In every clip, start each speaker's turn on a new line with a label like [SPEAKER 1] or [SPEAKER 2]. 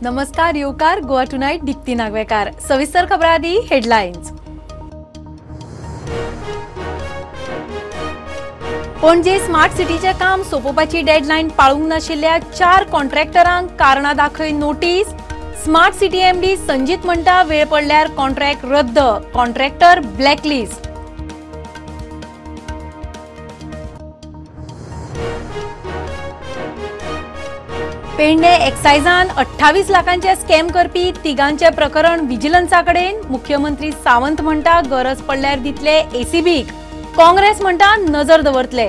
[SPEAKER 1] नमस्कार, येवकार गोवा टुनायट दीप्ती नागवेकार। सविस्तर खबरां आदी हेडलायन्स। पणजे स्मार्ट सिटीचें काम सोंपोवपाची डेडलायन पाळूंक नाशिल्ल्या 4 कॉन्ट्रॅक्टरांक कारणां दाखय notice. Smart city MD Sanjit म्हणटा वेळ पडल्यार कॉन्ट्रॅक्ट रद्द, कॉन्ट्रॅक्टर ब्लॅकलिस्ट। पेडणे एक्सायजान 28 लाखांचे स्कॅम करपी तिगांचे प्रकरण विजिलन्सा कडेन। मुख्यमंत्री सावंत म्हणटा गरज पडल्यार दितले एसीबीक, काँग्रेस म्हणटा नजर दवरतले।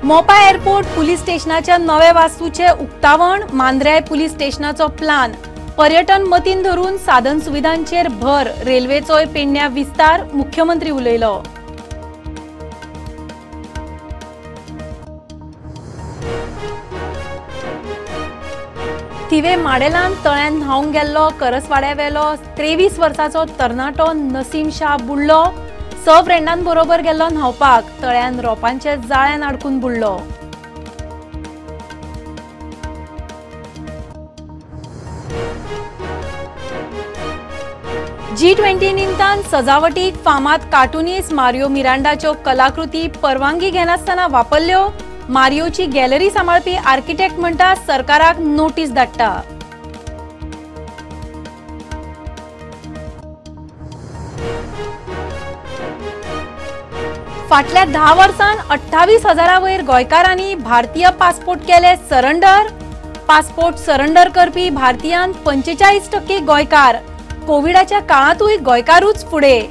[SPEAKER 1] मोपा एअरपोर्ट पुलीस स्टेशनाच्या नव्या वास्तूचे उक्तावण, मांद्र्याय पुलीस स्टेशनाचो प्लान, पर्यटन मतीन धरून साधन सुविधांचेर भर, रेल्वेचोय पेडण्या विस्तार, मुख्यमंत्री उलयलो। थिवे माडेलान तळ्यान न्हावंक गेल्लो करसवाड्यावेलो 23 वर्साचो तरणाटो नसीम शाह बुडलो। 6 फ्रेंडांबरोबर गेल्लो न्हावपाक, तळ्यान रोपांच्या जाळ्यान अडकून बुडलो। G20 निमतान सजावटीक फामाद कार्टुनिस्ट मारियो मिरांडाच्यो कलाकृती परवानगी घेनासतना वापरल्यो। मारियोची गॅलरी सांबाळपी आर्किटेक्ट म्हणटा सरकाराक नोटीस धाडटा। फाटल्या 10 वर्सांत 28,000 वयर गोंयकारांनी भारतीय पासपोर्ट केले सरंडर। पासपोर्ट सरंडर करपी भारतीयान 45% गोंयकार। कोविडाच्या काळांतूय गोंयकारूच फुडें।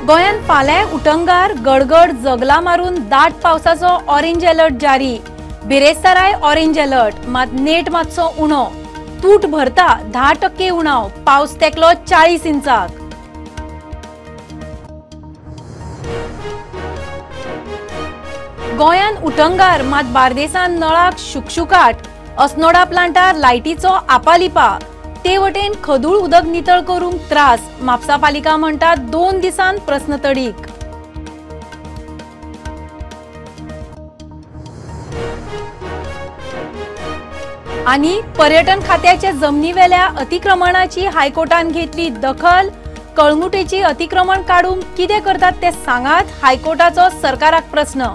[SPEAKER 1] गोंयांत फाल्यां उटंगार, गडगड, जगला मारून दाट पावसाचो ऑरेंज अलर्ट जारी। बिरेस्ताराय ऑरेंज अलर्ट, मात नेट मातसो उणो, तूट भरता 10% उणाव, पावस तेकलो 40 इंचाक। गोंयांत उटंगार, मात बार्देसान नळाक शुकशुकाट, अस्नोडा प्लांटार लायटीचो आपालिपा, ते वटेन खदूळ उदक नितळ करूंक त्रास। म्हापसा पालिका म्हणटा 2 दिसांत प्रस्न तडीक। आनी पर्यटन खात्याच्या जमनीवेल्या अतिक्रमणाची हायकोर्टान घेतली दखल। कळंगुटेची अतिक्रमण काडूंक कितें करतात ते सांगात, हायकोर्टाचो सरकाराक प्रस्न।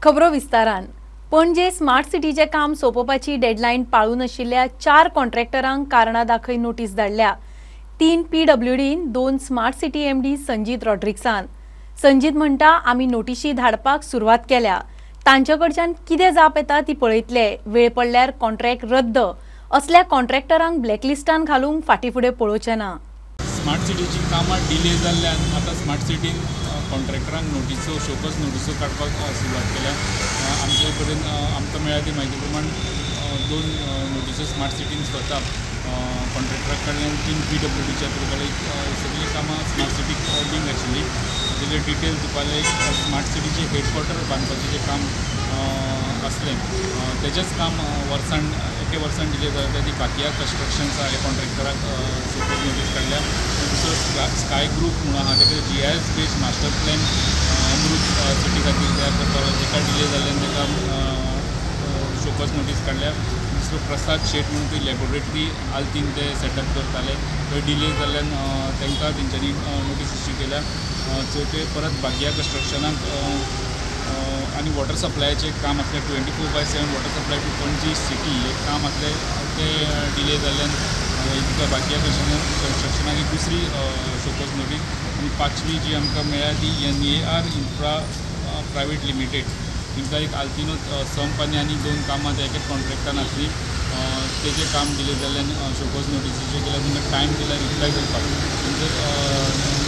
[SPEAKER 1] खबरो विस्तारान। पणजे स्मार्ट सिटीचें काम सोंपोवपाची डेडलायन पाळूं नाशिल्ल्या 4 कॉन्ट्रॅक्टरांक कारणां दाखय नोटीस धाडल्या। 3 PWDन, 2 स्मार्ट सिटी MD Sanjeet रॉड्रिक्सान। संजीत म्हणटा आमी नोटिशी धाडपाक सुरवात केल्या, तांचे कडच्यान कितें जाप येता ती पळयतले, वेळ पडल्यार कॉन्ट्रॅक्ट रद्द, असल्या कॉन्ट्रॅक्टरांक ब्लॅकलिस्टान घालूंक फाटीं फुडें पळोवचें ना।
[SPEAKER 2] स्मार्ट सिटीची कामां डिले जाल्ल्यान आतां स्मार्ट सिटीन कॉन्ट्रॅक्टरांक नोटिसो, शोकॉज नोटिसो काडपाक सुरवात केल्या। आमचे कडेन आमकां मेळ्ळ्या ती म्हायती प्रमाण 2 नोटिसो स्मार्ट सिटीन स्वता कॉन्ट्रॅक्टरा कडल्यान, 3 PWDच्या थ्रू कडल्यान, सगळीं कामां स्मार्ट सिटीक लिंक आशिल्ली। तेजे डिटेल्स दिवपाक एक स्मार्ट सिटीचें हेडक्वॉर्टर बांदपाचें जें काम आसलें तेजेंच काम वर्सान एके वर्सान डिले जालें। ती बाकिया कन्स्ट्रक्शन्स आहा कॉन्ट्रॅक्टराक शोकॉज नोटीस काडल्या। दुसरो स्काय ग्रूप म्हणून आहा तेका GIS based master plan Amrut city खातीर तयार करतालो, तेका डिले जाल्ल्यान तेका शोकॉज नोटीस काडल्या। दुसरो प्रसाद शेट म्हणून ती लॅबोरेटरी आल्तीन ते सेटअप करताले, थंय डिले जाल्ल्यान तांकां तेंच्यांनी नोटीस इश्यू केल्या। चवथें परत बागिया कन्स्ट्रक्शनाक आनी वॉटर सप्लायाचें काम आसलें, 24/7 water supply to Panaji city हें काम आसलें तें डिले जाल्ल्यान बाकिया कन्स्ट्रक्शनाक एक दुसरी शोकॉज नोटीस। आनी 5वी जी आमकां मेळ्ळ्या ती NAR infra private limited, तांकां एक आल्तिनो संप आनी 2 कामां त्या एकेच कॉन्ट्रॅक्टान आसलीं, तेजें काम डिले जाल्ल्यान शोकॉज नोटीसीचेर केल्यार तांकां टायम दिला रिप्लाय करपाक, तांचो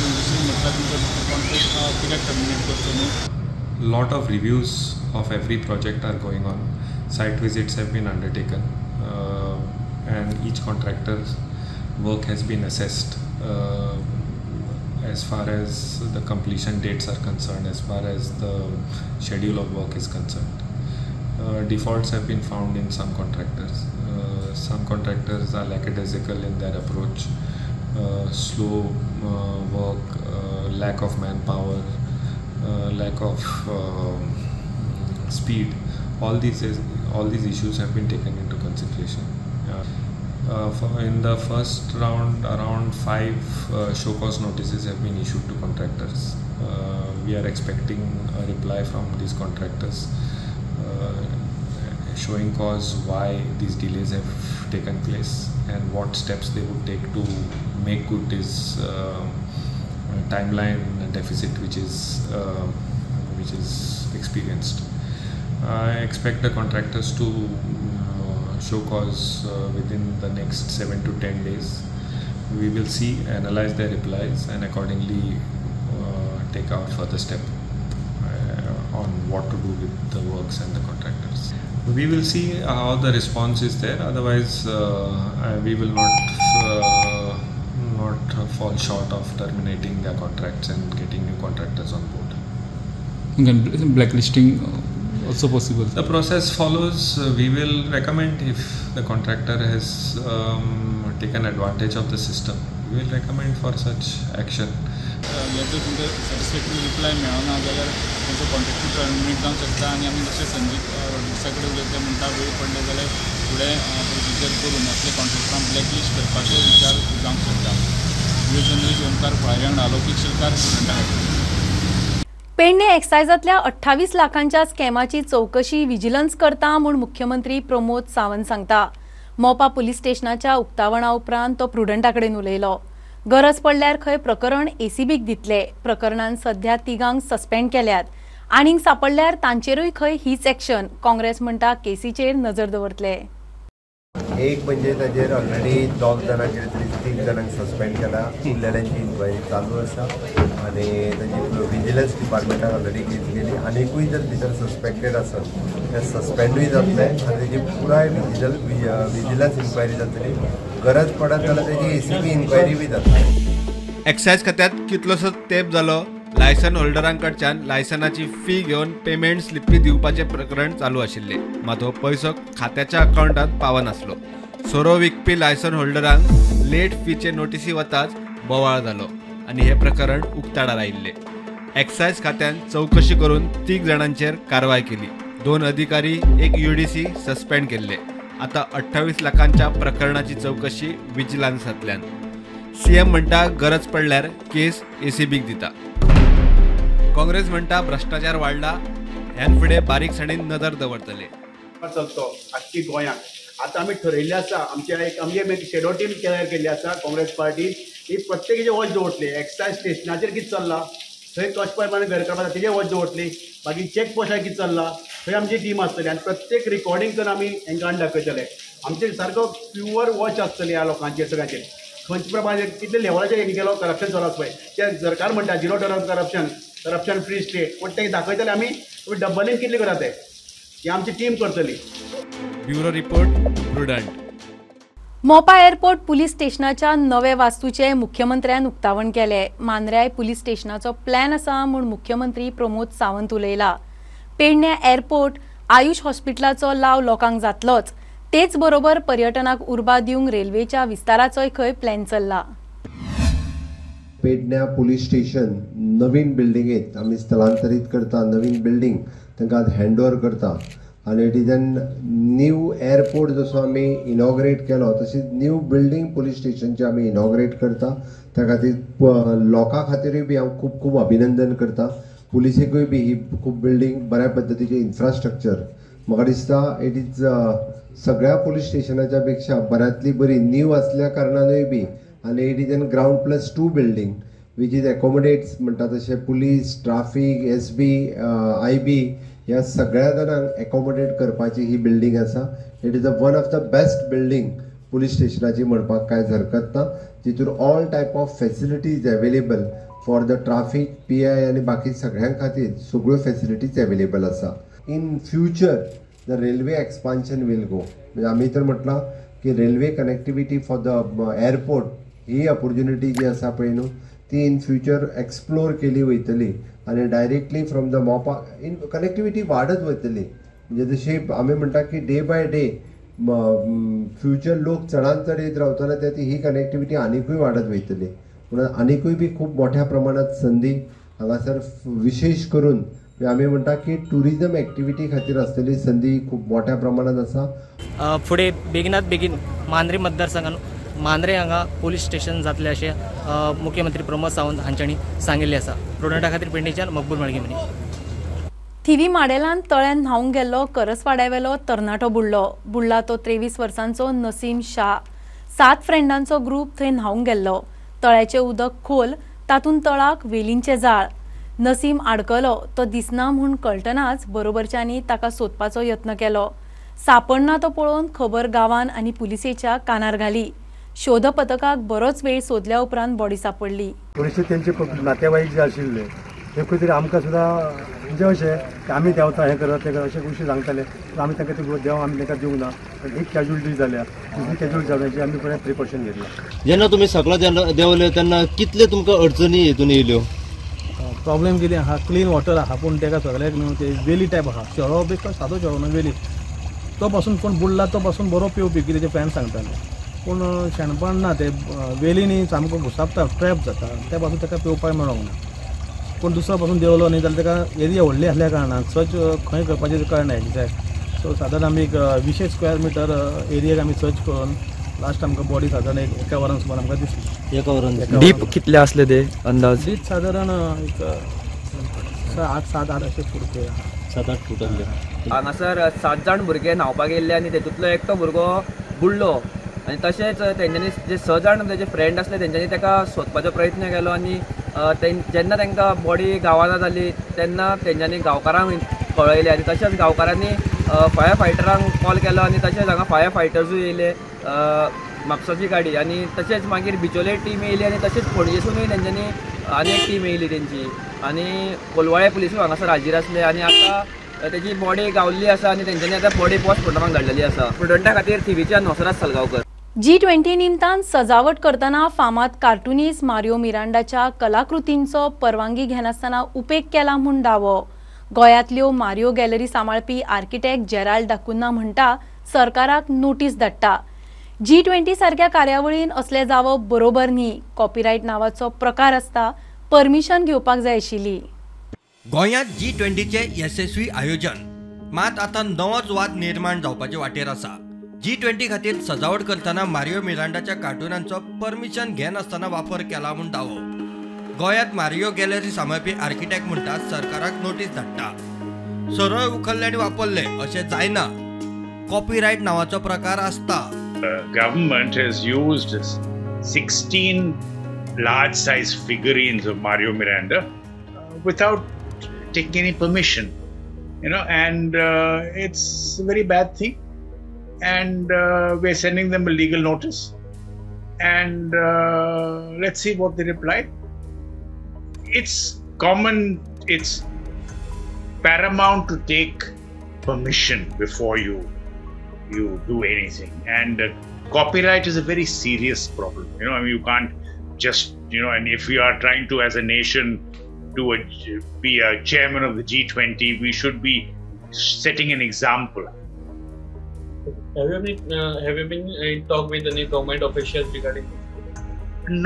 [SPEAKER 2] नोटिसीन म्हटल्यार तुमचो कॉन्ट्रॅक्ट कित्याक टर्मिनेट करचो न्हू।
[SPEAKER 3] Lot of reviews of every project are going on. Site visits have been undertaken and each contractor's work has been assessed as far as the completion dates are concerned, as far as the schedule of work is concerned. Defaults have been found in some contractors. Some contractors are lackadaisical in their approach, slow work, lack of manpower, lack of speed. All these issues have been taken into consideration. In the first round, around 5 show cause notices have been issued to contractors. We are expecting a reply from these contractors showing cause why these delays have taken place and what steps they would take to make good this timeline deficit which is experienced. I expect the contractors to show cause within the next 7 to 10 days. We will see, analyze their replies, and accordingly take our further step on what to do with the works and the contractors. We will see how the response is there. Otherwise, we will not fall short of terminating their contracts and getting new contractors on board.
[SPEAKER 2] Okay, blacklisting also possible.
[SPEAKER 3] The process follows. We will recommend if the contractor has taken advantage of the system. We will recommend for such action.
[SPEAKER 2] जर तुमकां satisfactory reply मेळना जाल्यार तांचो कॉन्ट्रॅक्टूय terminate जावंक शकता आनी आमी जशें संजीत रॉड्रिग्सा कडेन उलयतले म्हणटा वेळ पडले जाल्यार फुडें प्रोसिजर करून असले कॉन्ट्रॅक्टरांक ब्लॅकलिस्ट करपाचो विचार जावंक शकता. व्हिडिओ जर्नलिस्ट ओमकार फळारी वांगडा अलौकीक शिलकार, प्रुडंटा खातीर.
[SPEAKER 1] पेडणे एक्सायजांतल्या 28 लाखांच्या स्कॅमाची चौकशी विजिलन्स करता म्हूण मुख्यमंत्री प्रमोद सावंत सांगता. मोपा पुलीस स्टेशनाच्या उक्तावणा उपरांत तो प्रुडंटा कडेन उलयलो. गरज पडल्यार खंय प्रकरण एसीबीक दितले. प्रकरणान सध्या तिगांक सस्पेंड केल्यात. आनीक सापडल्यार तांचेरूय खंय हीच एक्शन. काँग्रेस म्हणटा केसीचेर नजर दवरतले.
[SPEAKER 4] एक म्हणजे ताजेर ऑलरेडी 2 जाणांक तरी 3 जाणांक सस्पेंड केला, उरलेल्यांची इन्क्वायरी चालू आसा आनी ताजी विजिलन्स डिपार्टमेंटान ऑलरेडी केस केली. आनिकूय जर भितर सस्पेक्टेड आसत ते सस्पेंडूय जातले आनी तेजी पुराय विजिलन्स इन्क्वायरी जातली. गरज पडत जाल्यार तेजी एसीबी इन्क्वायरी बी जातली.
[SPEAKER 5] एक्सायज खात्यांत कितलोसो तेंप जालो लायसन होल्डरांकडच्यान लायसनाची फी घेवन पेमेंट स्लिपी दिवपाचें प्रकरण चालू आशिल्लें. मात हो पयसो खात्याच्या अकावंटांत पावनासलो. सोरो विकपी लायसन होल्डरांक लेट फीचे नोटीसी वताच बोवाळ जालो आनी हें प्रकरण उक्ताडार आयिल्लें. एक्सायज खात्यान चवकशी करून 3 जाणांचेर कारवाय केली. 2 अधिकारी, 1 UDC suspend केल्ले. आतां 28 लाखांच्या प्रकरणाची चवकशी विजिलन्सांतल्यान. सीएम म्हणटा गरज पडल्यार केस एसीबीक दिता. काँग्रेस म्हणटा भ्रष्टाचार वाडला, ह्यान फुडें बारीकसाणेन नदर दवरतले.
[SPEAKER 6] चलतो आख्खी गोंयांत आतां आमी ठरयल्लें आसा, आमच्या एक आमची एक शेडो टीम तयार केल्ली आसा काँग्रेस पार्टी, ही प्रत्येकाचें वॉच दवरतली. एक्सायज स्टेशनाचेर कितें चल्लां थंय कशें प्रमाणे गैरकारभार तेजेर वॉच दवरतली. मागीर चॅक पोस्टार कितें चल्लां थंय आमची टीम आसतली आनी प्रत्येक रिकॉर्डिंग करून आमी हेंकां दाखयतले. आमचे सारको प्युअर वॉच आसतली ह्या लोकांचेर सगळ्यांचेर, खंयचे प्रमाणे कितले लेवलाचेर हें केलो करप्शन चलत पळय. ते सरकार म्हणटा zero tolerance corruption, corruption free state, पूण ते दाखयतले आमी डबलींग कितले करता ते, ही आमची टीम करतली.
[SPEAKER 5] Bureau report, Prudent.
[SPEAKER 1] Mopa airport police स्टेशनाच्या नवे वास्तूचे मुख्यमंत्र्यान उक्तावण केले. मांद्र्याय पुलीस स्टेशनाचो प्लॅन आसा म्हूण मुख्यमंत्री प्रमोद सावंत उलयला. पेडण्या एअरपोर्ट आयुष हॉस्पिटलाचो लाव लोकांक जातलोच, तेच बरोबर पर्यटनाक उर्बा दिवंक रेल्वेच्या विस्ताराचोय खंय प्लॅन चल्ला.
[SPEAKER 4] पेडण्या पुलीस स्टेशन नवीन बिल्डिंगेत आमी स्थलांतरीत करता, नवीन बिल्डींग तांकां हँड ओवर करता आनी it is an new airport जसो आमी इनॉग्रेट केलो तशीच न्यू बिल्डींग पुलीस स्टेशनची आमी इनॉग्रेट करता. त्या खातीर लोकां खातीरूय बी हांव खूब खूब अभिनंदन करता. पुलिसेकूय बी ही खूब बिल्डींग बऱ्या पद्दतीचें इन्फ्रास्ट्रक्चर म्हाका दिसता it is सगळ्या पुलीस स्टेशनाच्या पेक्षा बऱ्यांतली बरी न्यू आसल्या कारणानूय बी आनी it is an ground +2 building which is accommodates म्हणटा तशें police, traffic, SB, IB ह्या सगळ्या जाणांक एकोमोडेट करपाची ही बिल्डींग आसा. It is a one of the best building police स्टेशनाची म्हणपाक कांयच हरकत ना. तितून all type of facilities available for the traffic, PI आनी बाकी सगळ्यां खातीर सगळ्यो फेसिलिटीज एवेलेबल आसा. In future the railway expansion will go, म्हणजे आमी तर म्हटलां की railway connectivity for the airport he opportunity जी आसा पळय न्हू ती इन फ्युचर एक्सप्लोर केली वयतली आनी directly from the Mopa in connectivity वाडत वयतली. म्हणजे जशी आमी म्हणटा की डे बाय डे फ्युचर लोक चडान चड येत रावतले, त्या ती ही कनेक्टिविटी आनिकूय वाडत वयतली. म्हणून आनिकूय बी खूब मोठ्या प्रमाणात संदी हांगासर विशेष करून आमी म्हणटा की ट्युरिजम एक्टिविटी खातीर आसलेली संदी खूब मोठ्या प्रमाणात आसा.
[SPEAKER 7] फुडें बेगिनात बेगीन मांद्रे मतदारसंघान मांद्रे हांगा पोलीस स्टेशन जातलें अशें मुख्यमंत्री प्रमोद सावंत हांच्यांनी सांगिल्लें आसा. प्रोडंटा खातीर पेडणेच्यान मकबूल माळगेमनी.
[SPEAKER 1] थिवी माडेलान तळ्यान न्हावंक गेल्लो करसवाड्यावेलो तरणाटो बुडलो. बुडला तो 23 वर्सांचो नसीम शाह. 7 फ्रेंडांचो ग्रूप थंय न्हावंक गेल्लो. तळ्याचें उदक खोल, तातूंत तळाक वेलींचें जाळ. नसीम आडकलो तो दिसना म्हूण कळटनाच बरोबरच्यांनी ताका सोदपाचो यत्न केलो. सापडना तो पळोवन खबर गांवान आनी पुलिसेच्या कानार घाली. शोध पथकाक बरोच वेळ सोदल्या उपरांत बॉडी सापडली.
[SPEAKER 8] थोडेशे तेंचे नातेवाईक जे आशिल्ले ते खंय तरी आमकां सुद्दां म्हणजे अशें की आमी देंवता हें करता तें करता अशें गोश्टी सांगताले. आमी तांकां ते देंव आमी तांकां दिवंक ना. एक कॅज्युअलिटी जाल्या, दुसरी कॅज्युअलिटी जावण्याची आमी पळय प्रिकॉशन घेतला.
[SPEAKER 9] जेन्ना तुमी सगळो देंवले तेन्ना कितले तुमकां अडचणी हितून येयल्यो?
[SPEAKER 10] प्रॉब्लेम कितें आहा, क्लीन वॉटर आहा पूण ताका सगळ्याक न्हू ते वेली टायप आहा. शेळो बेश्टो सादो शेळो न्हू, वेली तो पासून कोण बुडला तो पासून बरो पिवपी कितें तेजे फ्रेंड सांगताले. पूण शेणपण ना, ते वेलींनी सामको घुसापता, ट्रॅप जाता, ते पासून ताका पिवपाक मेळोंक ना. पूण दुसरो पासून देंवलो न्ही जाल्यार ताका एरिया व्हडली आसल्या कारणान सर्च खंय करपाचें कळना एग्जॅक्ट. सो सादारण आमी एक 20 स्क्वेअर मिटर एरियाक आमी सर्च करून लास्ट आमकां बॉडी सादारण एका वरान सुमार आमकां दिसली.
[SPEAKER 9] एका वरान
[SPEAKER 11] डीप कितले आसले ते अंदाज?
[SPEAKER 10] डीप सादारण एक 7-8 अशे फूट,
[SPEAKER 9] 7-8 फूट आसले.
[SPEAKER 12] हांगासर 7 जाण भुरगे न्हांवपाक गेल्ले आनी तेतूंतलो एकटो भुरगो बुडलो आनी तशेंच तेंच्यांनी जे 6 जाण तेजे फ्रेंड आसले तेंच्यांनी ताका सोदपाचो प्रयत्न केलो आनी जेन्ना तांकां बॉडी गांवाना जाली तेन्ना तेंच्यांनी गांवकारांक कळयलें आनी तशेंच गांवकारांनी फायर फायटरांक कॉल केलो आनी तशेंच हांगा फायर फायटर्सूय येयले, म्हापसाची गाडी, आनी तशेंच मागीर बिचोले टीम येयली आनी तशेंच पणजेसूनय तेंच्यांनी आनी एक टीम येयली तेंची आनी कोलवाळे पुलिसूय हांगासर हाजीर आसले आनी आतां तेजी बॉडी गावल्ली आसा आनी तेंच्यांनी आतां बॉडी पोस्टमॉर्टमाक धाडलेली आसा. प्रुडंटा खातीर थिवीच्या नोसराज सलगांवकर.
[SPEAKER 1] G20 निमतान सजावट करतना फामाद कार्टुनिस्ट मारियो मिरांडाच्या कलाकृतींचो परवानगी घेनासतना उपेग केला म्हूण दावो. गोंयांतल्यो मारियो गॅलरी सांबाळपी आर्किटेक्ट जेराल्ड डाकुन्हा म्हणटा सरकाराक नोटीस धाडटा. G20 सारक्या कार्यावळीन असलें जावप बरोबर न्ही. कॉपीरायट नावाचो प्रकार आसता, परमिशन घेवपाक जाय आशिल्ली.
[SPEAKER 5] गोंयांत G20चें येसस्वी आयोजन मात आतां नवोच वाद निर्माण जावपाचे वाटेर आसा. G20 खातीर सजावट करतना मारियो मिरांडाच्या कार्टुनांचो परमिशन घेनासतना वापर केला म्हूण दावो. गोंयांत मारियो गॅलरी सांबाळपी आर्किटेक्ट म्हणटा सरकाराक नोटीस धाडटा. सरळ उखल्ले आनी वापरले अशें जायना, कॉपीरायट नावाचो प्रकार आसता.
[SPEAKER 13] Government has used 16 large size figurines of Mario Miranda without taking any permission, you know, and it's a very bad thing. And we're sending them a legal notice, and let's see what they reply. It's common, it's paramount to take permission before you do anything. And copyright is a very serious problem. You know, I mean, you can't just, you know, and if we are trying to, as a nation, be a chairman of the G20, we should be setting an example.
[SPEAKER 2] Have you been in talk with any government officials regarding this?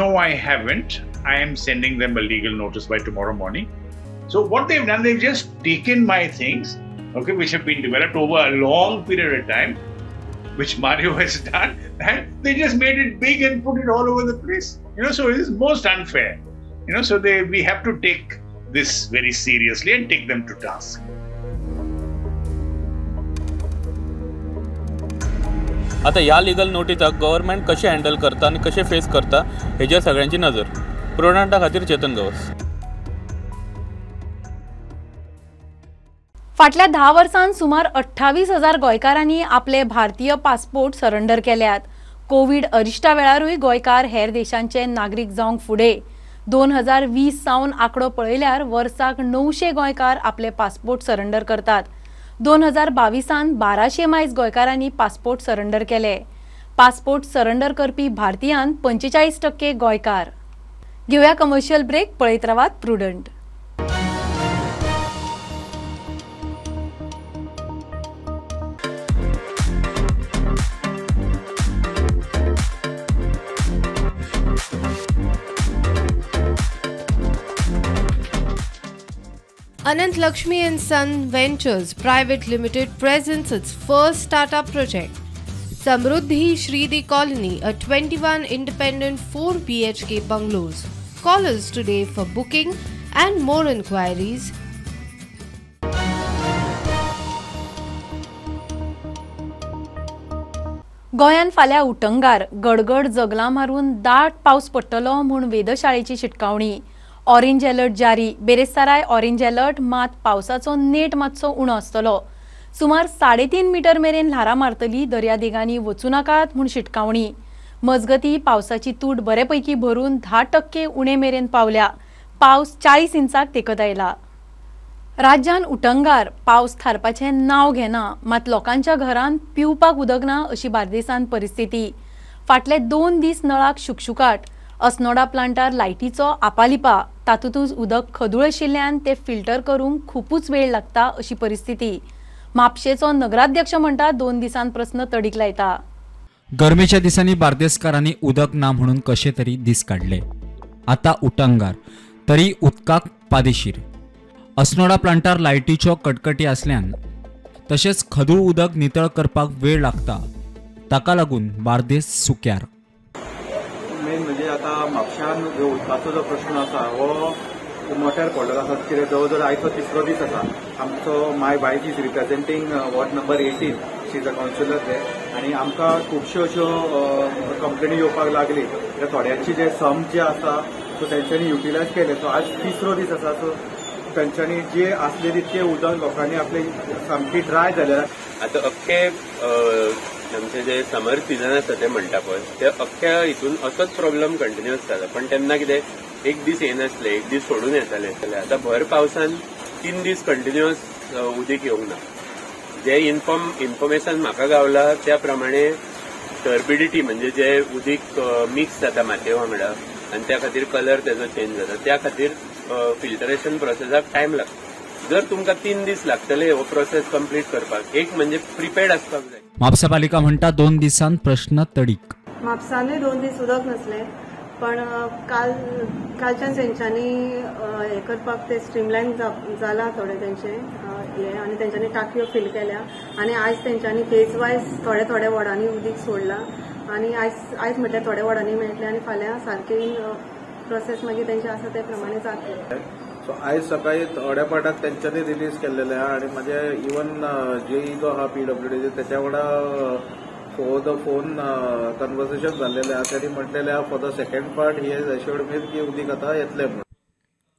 [SPEAKER 13] No, I haven't. I am sending them a legal notice by tomorrow morning. So what they've done, they've just taken my things, okay, which have been developed over a long period of time, which Mario has done, and they just made it big and put it all over the place. You know, so it is most unfair. You know, so we have to take this very seriously and take them to task.
[SPEAKER 2] आता ह्या legal नोटीसाक government कशें handle करता आनी कशें face करता हेजेर सगळ्यांची नजर. प्रोडंटा खातीर चेतन गवस.
[SPEAKER 1] फाटल्या 10 वर्सांत सुमार 28,000 गोंयकारांनी आपले भारतीय पासपोर्ट सरेंडर केल्यात. कोवीड अरिश्टा वेळारूय गोंयकार हेर देशांचे नागरीक जावंक फुडें. 2020 सावन आंकडो पळयल्यार वर्साक 900 गोंयकार आपले पासपोर्ट सरेंडर करतात. 2022 1200 मायज गोंयकारांनी पासपोर्ट सरेंडर केले. पासपोर्ट सरेंडर करपी भारतीयान 45% गोंयकार. घेवया कमर्शियल ब्रेक. पळयत रावात Prudent.
[SPEAKER 14] Anant Lakshmi and Son Ventures Private Limited presents its first startup project, Samruddhi Shridi Colony, a 21 independent 4 BHK bungalows. Call us today for booking and more inquiries.
[SPEAKER 1] गोंयांत फाल्यां उटंगार गडगड जगलां मारून दाट पावस पडटलो म्हूण वेधशाळेची शिटकावणी. ऑरेंज अलर्ट जारी. बेरेस्ताराय ऑरेंज अलर्ट, मात पावसाचो नेट मातसो उणो आसतलो. सुमार 3.5 मीटर मेरेन ल्हारां मारतली. दर्यादेगांनी वचूं नाकात म्हूण शिटकावणी. मजगती पावसाची तूट बरेपैकी भरून 10% उणे मेरेन पावल्या. पावस 40 इंचाक तेकत आयला. राज्यान उटंगार पावस थारपाचें नांव घेना, मात लोकांच्या घरांत पिवपाक उदक ना अशी बार्देसान परिस्थिती. फाटले 2 दीस नळाक शुकशुकाट. अस्नोडा प्लांटार लायटीचो आपालिपा, तातूंतच उदक खदूळ आशिल्ल्यान ते फिल्टर करूंक खुपूच वेळ लागता अशी परिस्थिती. म्हापशेचो नगराध्यक्ष म्हणटा 2 दिसांत प्रस्न तडीक लायता.
[SPEAKER 15] गरमेच्या दिसांनी बार्देसकारांनी उदक ना म्हणून कशे तरी दीस काडले. आता उटंगार तरी उदकाक पादेशीर. अस्नोडा प्लांटार लायटीच्यो कटकटी आसल्यान तशेंच खदूळ उदक नितळ करपाक वेळ लागता, ताका लागून बार्देस सुक्यार.
[SPEAKER 16] मेन म्हणजे आतां म्हापश्यान जो उदकाचो जो प्रश्न आसा हो मोठ्यार पडलेलो आसा. कित्याक जवळ जवळ आयचो तिसरो दीस आसा. आमचो my wife is representing ward number 18, she is a councillor there. आनी आमकां खुबश्यो अश्यो कंप्लेनी येवपाक लागली. कित्याक थोड्यांची जे सम जे आसा सो तेंच्यांनी युटिलायज केले. सो आज तिसरो दीस आसा. सो तेंच्यांनी जे आसले तितके उदक लोकांनी आपले सामकी ड्राय जाले.
[SPEAKER 17] आतां अख्खे आमचे जे समर सिजन आसा ते म्हणटा पळय, ते अख्ख्या हितून असोच प्रॉब्लम कंटिन्युअस जाता. पण तेन्ना कितें एक दीस येनासले, एक दीस सोडून येताले. आतां भर पावसान 3 दीस कंटिन्युअस उदीक येवंक ना. जे इन्फॉर्मेशन म्हाका गावला त्या प्रमाणे टर्बिडिटी म्हणजे जे उदीक मिक्स जाता मातये वांगडा आनी त्या खातीर कलर तेजो चेंज जाता, त्या खातीर फिल्टरेशन प्रोसेसाक टायम लागता. जर तुमकां 3 दीस लागतले हो प्रोसेस कंप्लीट करपाक, एक म्हणजे प्रिपेर्ड आसपाक जाय.
[SPEAKER 15] म्हापसा पालिका म्हणटा 2 दिसांत प्रश्न तडीक.
[SPEAKER 18] म्हापसानूय 2 दीस उदक नासले, पण कालच्यान तेंच्यांनी हें करपाक ते स्ट्रीमलायन जाला थोडे तेंचे हें, आनी तेंच्यांनी टाकयो फील केल्या आनी आयज तेंच्यांनी फेज वायज थोडे थोडे वॉर्डांनी उदीक सोडला आनी आयज म्हटल्यार थोडे वॉर्डांनी मेळटले आनी फाल्यां सारके प्रोसेस मागीर तेंचे आसा ते प्रमाणे जातले.
[SPEAKER 16] सो आयज सकाळी थोड्या पार्टाक तेंच्यांनी रिलीज केल्लेले आहा आनी म्हाजे इवन जेई जो आहा पीडब्ल्यूडीचे तेच्या वांगडा ओवर the phone conversation जाल्लेले आहा. तेणी म्हटलेले आहा for the second part he has assured me की उदीक आतां येतलें म्हणून.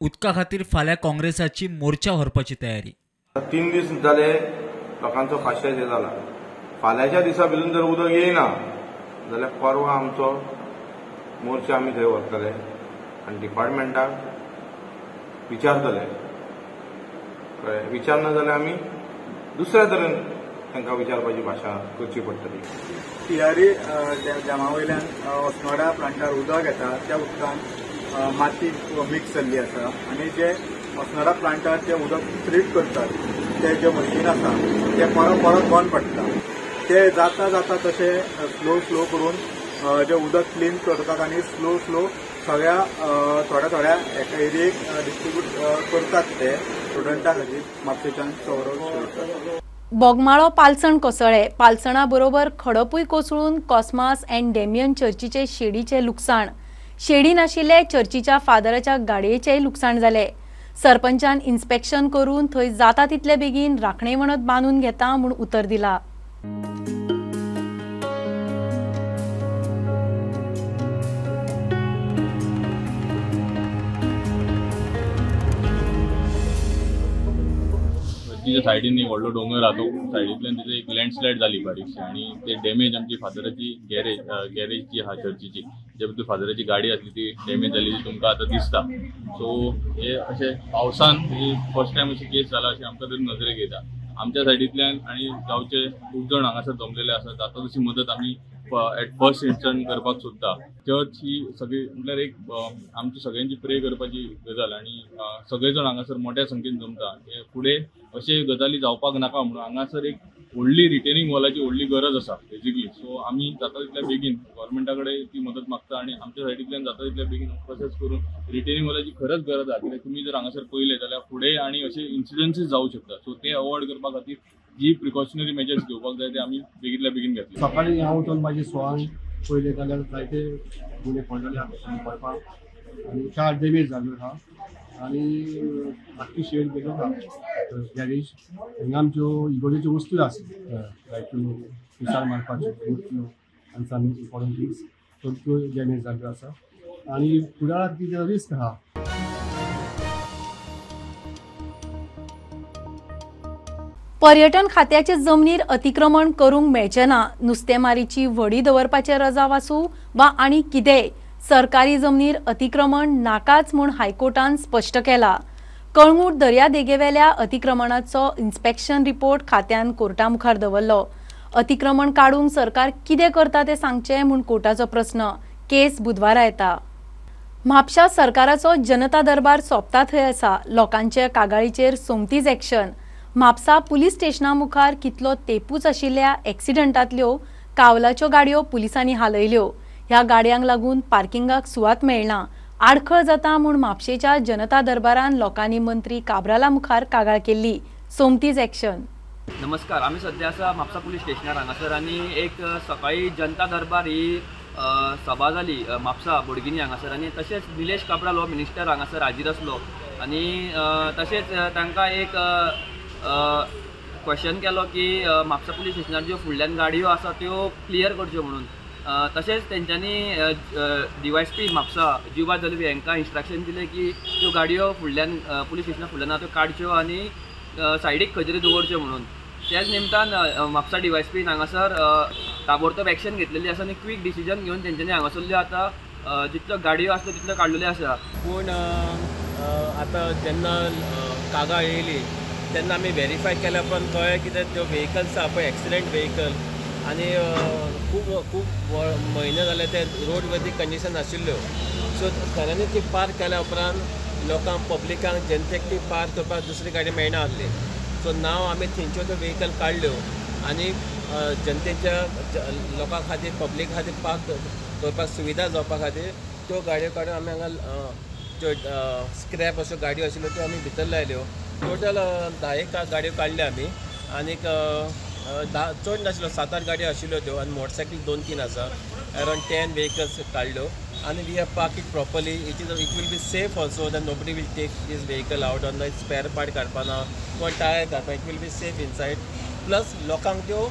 [SPEAKER 15] उदका खातीर फाल्यां काँग्रेसाची मोर्चा व्हरपाची तयारी.
[SPEAKER 19] 3 दीस जाले लोकांचो फाशेज हे जाला. फाल्यांच्या दिसा भितर जर उदक येयना जाल्यार परवा आमचो मोर्चा आमी थंय व्हरतले आनी डिपार्टमेंटाक विचारतले. कळ्ळें, विचारना जाल्यार आमी दुसऱ्या तरेन तांकां विचारपाची भाशा करची पडटली.
[SPEAKER 16] तियारी डॅमा वयल्यान अस्नोडा प्लांटार उदक येता, त्या उदकान माती मिक्स जाल्ली आसा आनी जे अस्नोडा प्लांटार जे उदक ट्रीट करतात ते जे मशीन आसा ते परत परत बंद पडटा. ते जाता जाता तशें स्लो स्लो करून जे उदक क्लीन करतात आनी स्लो स्लो सगळ्या थोड्या थोड्या एका एरियेक डिस्ट्रिब्यूट करतात ते स्टुडंटा खातीर म्हापशेच्यान सौरव.
[SPEAKER 1] बोगमाळो पालसण कोसळ्ळे. पालसणा बरोबर खडपूय कोसळून कॉस्मास अँड डेमियन चर्चीचे शेडीचे लुकसाण. शेडी नाशिल्ले चर्चीच्या फादराच्या गाडयेचेय लुकसाण जाले. सरपंचान इन्स्पेक्शन करून थंय जाता तितले बेगीन राखणे वणत बांदून घेता म्हूण उतर दिला.
[SPEAKER 2] तिच्या सायडीन एक व्हडलो दोंगर आहा, तो सायडींतल्यान तिथे एक लँडस्लायड जाली बारीकशी आनी ते डॅमेज आमची फादराची गॅरेज जी आहा चर्चीची, जे भितर फादराची गाडी आसली ती डॅमेज जाली ती तुमकां आतां दिसता. सो हे अशें पावसान ही फर्स्ट टायम अशी केस जाला अशें आमकां तरी नजरेक येता. आमच्या सायडींतल्यान आनी गांवचे खूब जाण हांगासर जमलेले आसा, जाता तशी मदत आमी एट फर्स्ट इन्स्टंट करपाक सोदता. चर्च ही सगळी म्हटल्यार एक आमची सगळ्यांची प्रे करपाची गजाल आनी सगळे जाण हांगासर मोठ्या संख्येन जमता. फुडें अशे गजाली जावपाक नाका म्हणून हांगासर एक व्हडली रिटेनिंग वॉलाची व्हडली गरज आसा बेजिकली. सो आमी जाता तितल्या बेगीन गव्हर्मेंटा कडेन ती मदत मागता आनी आमच्या सायडींतल्यान जाता तितल्या बेगीन प्रोसेस करून रिटेनिंग वॉलाची खरंच गरज आसा. कित्याक तुमी जर हांगासर पळयलें जाल्यार फुडें आनी अशे इन्सिडन्सीस जावं शकता. सो ते अवॉयड करपा खातीर जी प्रिकॉशनरी मेजर्स घेवपाक जाय ते आमी बेगींतल्या बेगीन घेतले.
[SPEAKER 8] सकाळी हांव उठून मागीर 6 पयलें जाल्यार जायते गुणे पडलेले आसा पळपाक आनी कार डॅमेज जाल्यो आसा आनी आख्खी शेड गेल्यो आसा गॅरेज. हांगा आमच्यो इगोर्जेच्यो वस्तू आसा लायक पिसार मारपाच्यो मुर्त्यो आनी सम इम्पॉर्टंट थिंग्स त्यो डॅमेज जाल्ल्यो आसा आनी फुडाराक कितें रिस्क आसा.
[SPEAKER 1] पर्यटन खात्याचे जमनीर अतिक्रमण करूंक मेळचें ना. नुस्तेमारीची व्हडी दवरपाचे रजाव आसूं वा आनी कितेंय, सरकारी जमनीर अतिक्रमण नाकाच म्हूण हायकोर्टान स्पश्ट केला. कळंगूट दर्यादेगेवेल्या अतिक्रमणाचो इन्स्पेक्शन रिपोर्ट खात्यान कोर्टा मुखार दवरलो. अतिक्रमण काडूंक सरकार कितें करता तें सांगचें म्हूण कोर्टाचो प्रस्न. केस बुधवारा येता. म्हापशा सरकाराचो जनता दरबार सोंपता थंय आसा. लोकांचे कागाळीचेर सोमतीच एक्शन. म्हापसा पुलीस स्टेशना मुखार कितलो तेपूच आशिल्ल्या एक्सिडंटांतल्यो कावलाच्यो गाडयो पुलिसांनी हालयल्यो. ह्या गाडयांक लागून पार्किंगाक सुवात मेळना, आडखळ जाता म्हूण म्हापशेच्या जनता दरबारान लोकांनी मंत्री काब्राला मुखार कागाळ केल्ली. सोमतीच एक्शन.
[SPEAKER 12] नमस्कार, आमी सद्या आसा म्हापसा पुलीस स्टेशनार हांगासर आनी एक सकाळी जनता दरबार ही सभा जाली म्हापसा बोडगिनी हांगासर आनी तशेंच निलेश काब्राल हो मिनिस्टर हांगासर हाजीर आसलो आनी तशेंच तांकां एक क्वेश्चन केलो की म्हापसा पुलीस स्टेशनार ज्यो फुडल्यान गाडयो आसा त्यो क्लियर करच्यो म्हणून. तशेंच तेंच्यांनी DYSP Mapusa जिवा दलवी हांकां इन्स्ट्रक्शन दिलें की त्यो गाडयो फुडल्यान पुलीस स्टेशना फुडल्यान आहा त्यो काडच्यो आनी सायडीक खंय तरी दवरच्यो म्हणून. त्याच निमतान म्हापसा DYSP हांगासर ताबडतोब एक्शन घेतलेली आसा आनी क्वीक डिसिजन घेवन तेंच्यांनी हांगासरल्यो आतां जितल्यो गाडयो आसल्यो तितल्यो काडलेल्यो आसा.
[SPEAKER 20] पूण आतां जेन्ना कागाळ येयली तेन्ना आमी व्हेरीफाय केल्या उपरांत कळ्ळें कितें त्यो व्हेकल्स आहा पळय एक्सिडंट व्हेकल आनी खूब खूब म्हयने जाले ते रोड वरती कंडिशन आशिल्ल्यो. सो खऱ्यांनी ती पार्क केल्या उपरांत लोकांक पब्लिकांक जनतेक ती पार्क करपाक दुसरी गाडी मेळना आसली. सो नाव आमी थंयच्यो त्यो व्हेकल काडल्यो आनी जनतेच्या लोकां खातीर पब्लिका खातीर पार्क करपाक सुविधा जावपा खातीर त्यो गाडयो काडून आमी हांगा ज्यो स्क्रॅप अश्यो गाडयो आशिल्ल्यो त्यो आमी भितर लायल्यो. टोटल 10 गाडयो काडल्यो आमी आनीक 10 चड नाशिल्लो 7-8 गाडयो आशिल्ल्यो त्यो आनी मोटरसायकल 2-3 आसा. अरावंड 10 व्हेकल्स काडल्यो आनी we have park it properly. It will be safe also that nobody will take this vehicle out on the spare part काडपाना किंवा टायर काडपा. It will be safe inside. Plus लोकांक त्यो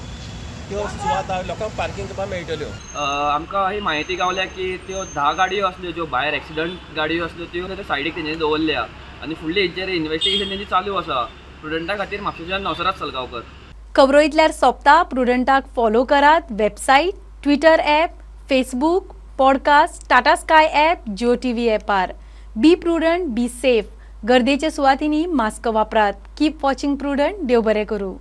[SPEAKER 20] त्यो सुवात लोकांक पार्किंग करपाक मेळटल्यो.
[SPEAKER 12] आमकां ही म्हायती गावल्या की त्यो 10 गाडयो आसल्यो ज्यो भायर एक्सिडंट गाडयो आसल्यो त्यो सायडीक तेंच्यांनी दवरल्या आनी फुडली हेंचेर इन्वेस्टिगेशन तेंची चालू आसा. प्रुडंटा खातीर म्हापशेंच्यान नवसराज सलगांवकर.
[SPEAKER 1] खबरो इतल्यार सोंपता. प्रुडंटाक फॉलो करात website, Twitter app, Facebook, podcast, Tata Sky app, Jio TV ॲपार. Be prudent, be safe. गर्देच्या सुवातींनी मास्क वापरात. Keep watching Prudent. देव बरें करूं.